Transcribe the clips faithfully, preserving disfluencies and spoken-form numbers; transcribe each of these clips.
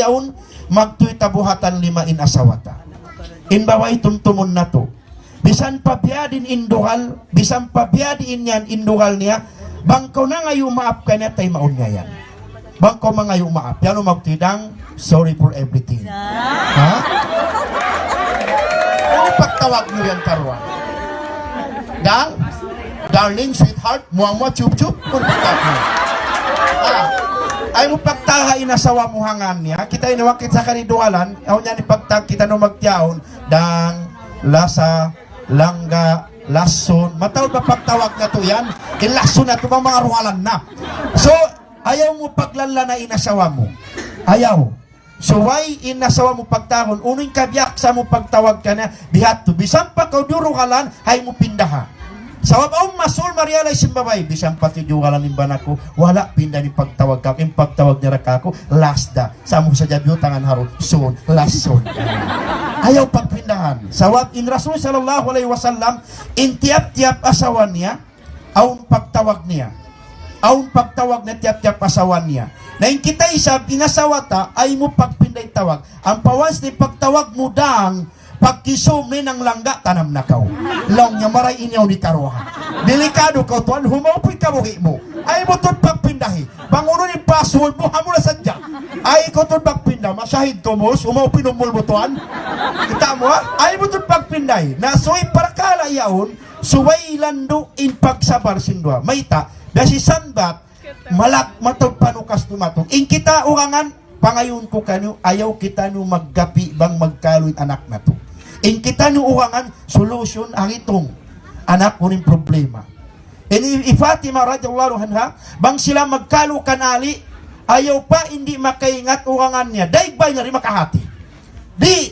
Yaun, magtuy ta buhatan lima in asawa ta. In babai tumtumun natu'. Bisan pa biya' diin in dugal, bisan pa biya' diin yan in dugal niya, bang kaw nangayu' maap kaniya, taymaun niya yan. Bang kaw mangayu' maap, yan magtuy, "Dang, sorry for everything." Ha? Unu pagtawag niyu yan karuwa? "Dang, darling, sweetheart, mua mua, chup chup." Unu pagtawag niyu? Ah, ayaw mu pagtawaga in asawa mu ha ngan niya. Kita ini wakit sa karidualan, awn yan in pagtawag kita, nu magtiyaun, "Dang, lasa, langga, lasun." Mataud ba pagtawag natu' yan? In lasun natu' bang manga rualan na. So, ayaw mu paglalana in asawa mu. Ayaw. Subay in asawa mu pagtawagun, unu in kabiyaksahan mu pagtawag kaniya, bihadtu. Bisan pa kaw diyurugalan, ayaw mu pindaha. Sabab awn masul ma-realize sin babai, bisan pa diyurugalan in bana ku, wala' pinda in pagtawag kāku', in pagtawag niya ra kāku', last da. Sa' mu sadja biyutangan harun, sun, lasun. Ayaw pagpindahan. Sabab in Rasul sallallahu alayhi wasallam, in tiyap-tiyap asawa niya, awn pagtawag niya. Awn pagtawag niya tiyap-tiyap asawa niya. Na in kita isab, in asawa ta, ayaw mu pagpinda in tawag. Ampa once na in pagtawag mu, "Dang," pagkisum niya, "Nang langga, tanam na kaw." Laung niya, "Maray' in yaun hikaruwa." Delikadu kaw tuwan, humawpu' in kabuhi' mu. Ayaw mu tuud pagpindahi. Bang unu in password mu, amu na sadja. Ayaw kaw tuud pagpinda. Masahid kaw, mos, humawpu' in umul mu tuwan. Kita' mu, ha? Ayaw mu tuud pagpindahi. Na, subay parakala' yaun, subay landu' in pagsabar sin duwa. Mayta', biya' sin sanbat, malag mataud panukas dumatung. In kita ugangan, pangayuun ku kaniyu, ayaw kitaniyu maggapi' bang magkalu in anak natu'. In kitaniyu ugangan, solution, hangitung. Anak, unu in problema. Ini hi Fatima radiyallahu anha, bang sila magkalu kan Ali, ayaw pa, di' makaingat ugangan niya. Daig bay niya, di' makahati. Di',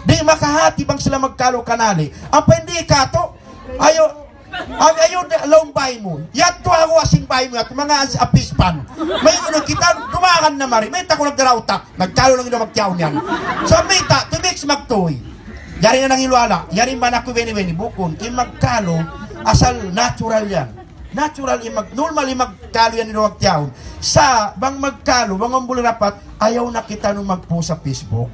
di' makahati bang sila magkalu kan Ali. Ampa in di' katu', ayaw, ayaw, ayaw da, laung bay mu. Yadtu ha guwa' sin bay mu, yadtu manga as-, apispan. Mayta' unu kita, dumagan na mari. Mayta' kaw nagdara utak. Nagkalu lang in magtiyaun yan. So, mayta', tumiks magtuy. Yari na nangiluhala. Yari in bana ku bini-bini. Bukun. In magkalu, asal natural yan. Natural in mag-, normal in magkalu yan in magtiyaun. Sa' bang magkalu, bang awn buli rapat, ayaw na kitaniyu mag-post ha Facebook.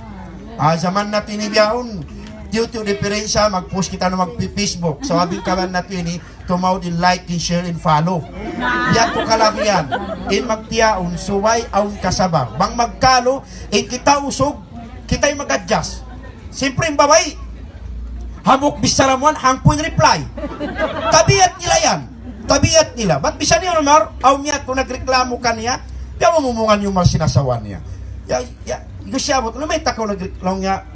Ah, jaman natu' ini bihaun, tiyu'-tiyu' diperensya, mag-post kitaniyu mag-, Facebook. Sabab in kaban natu' ini, tumaud in like, in share, in follow. Yadtu kalagihan. In magtiyaun, subay awn kasabar. Bang magkalu, in kita usug, kita in mag-adjust. Siyempre, in babai, hambuuk bichara mu yan, hangpu' in reply. Tabiat nila yan. Tabiat nila. Bat bisan hi Umar, awn niya kunu' nagreklamu kaniya, biya' mu mumungan hi Umar sin asawa niya. Ya, ya, gusto siya, bat, "Unu, mayta' kaw nagreklamu niya?"